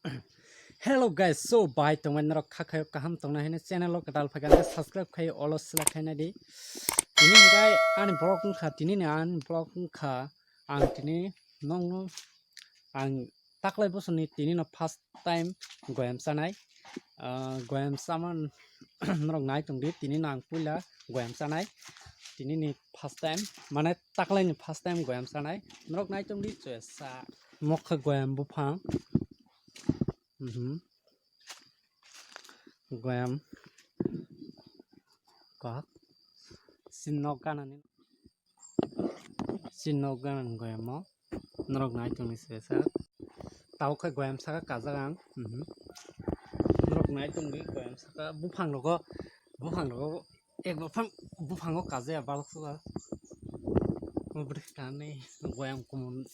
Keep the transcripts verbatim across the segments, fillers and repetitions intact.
Hello guys, so bai tongmani norok kha khayo kaham tongna hino channel o kwtal phaikha hwnkhe subscribe khai olo select khai nadi. Tini hwnkhe ani vlog wngkha, tini ni ani vlog wngkha ang tini nongno ang taklai bosoni tini no first time goyam chanai. Ah, goyam chaman norok nai tongdi, tini no ang puila goyam chanai. Tini ni first time, mane taklai ni first time goyam chanai. Norok nai tongdi choya sa. Mokha goyam buphang. Mhm. Goyam kok. Sin nok ganani. Sin nok ganani goyamo. Norok nai tongdi se sa. Tao khe goyam saka kajak ang. Mhm. Norok nai tongdi goyam saka buphang rogo. Buphang rogo. Ek buphang, buphango kajaya balok suka. Mubri kani goyam kumun.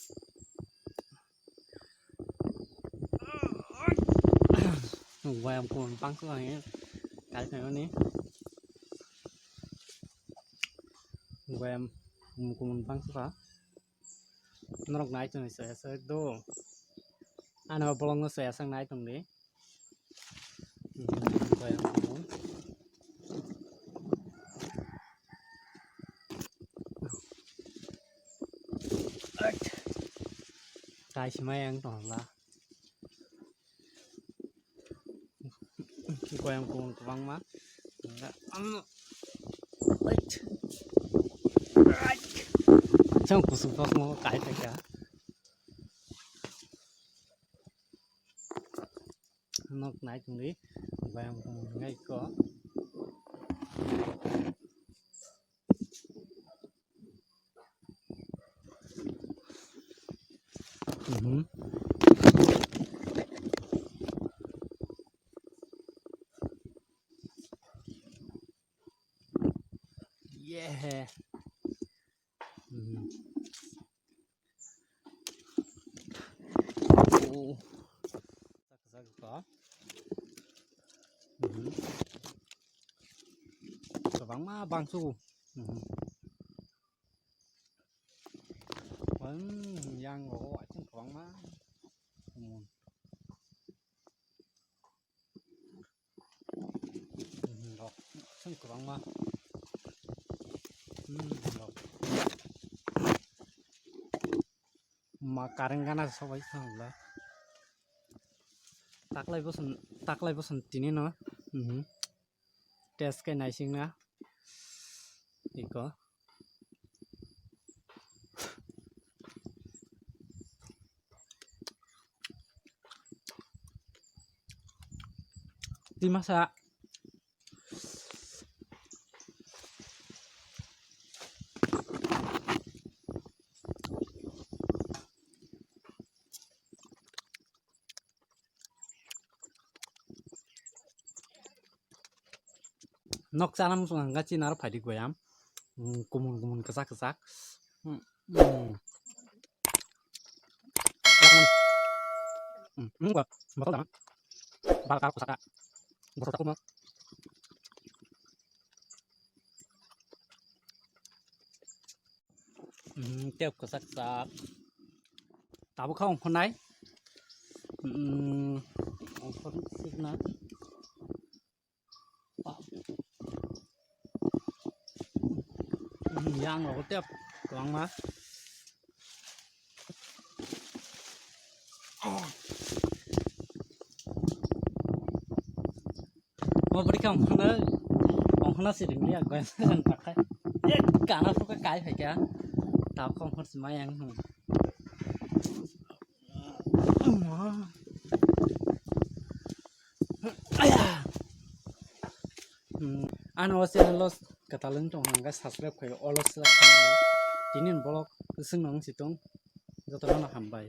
Goyam kumun bangso hai kai kai ni. Goyam kumun kumun bangso ka. Norok nai tong se se do. Ano bolong se se nai tong di. Goyam kumun. Kai simai ang tong la. Goyam kumun kwbangma. Chang kusuk bak mo kai ta kya. Nok nai tong di. Goyam kumun ngai ko. Mhm. Yeah. Mhm. Oh. Sak sak ko. Mhm. Kwbangma bangsu. Mhm. Yang rogo aching kwbangma. Hmm. Hmm, rok. Aching kwbangma. Hmm, rok. Ma kareng gana sobai thangla. Taklai boson, taklai boson tini no. Mhm. Test khe naisingna. Iko. Twi masa. Nok chana muchung ang gachi naro phaidi goyam. Hmm, kumun kumun kwchak kwchak. Hmm, hmm. Hmm, hmm, gua, botol dama. Bal kar kusaka. Botol tak kumo. Hmm, tep kwchak kwchak. Tabuk kha ongkhornai. Hmm, ongkhor sikna. Hmm, yang rogo tep kwbangma. Mo bwrwi kha ongkhorna, ongkhorna siring ya, goi takhai. Ek kana phuka kai phaikha. Tab kha ongkhor si mayang. Hmm. Ano o channel o kwtal wng tong hwnka subscribe khai, olo select khai. Tini ni vlog swng nang si tong. Joto no hambai.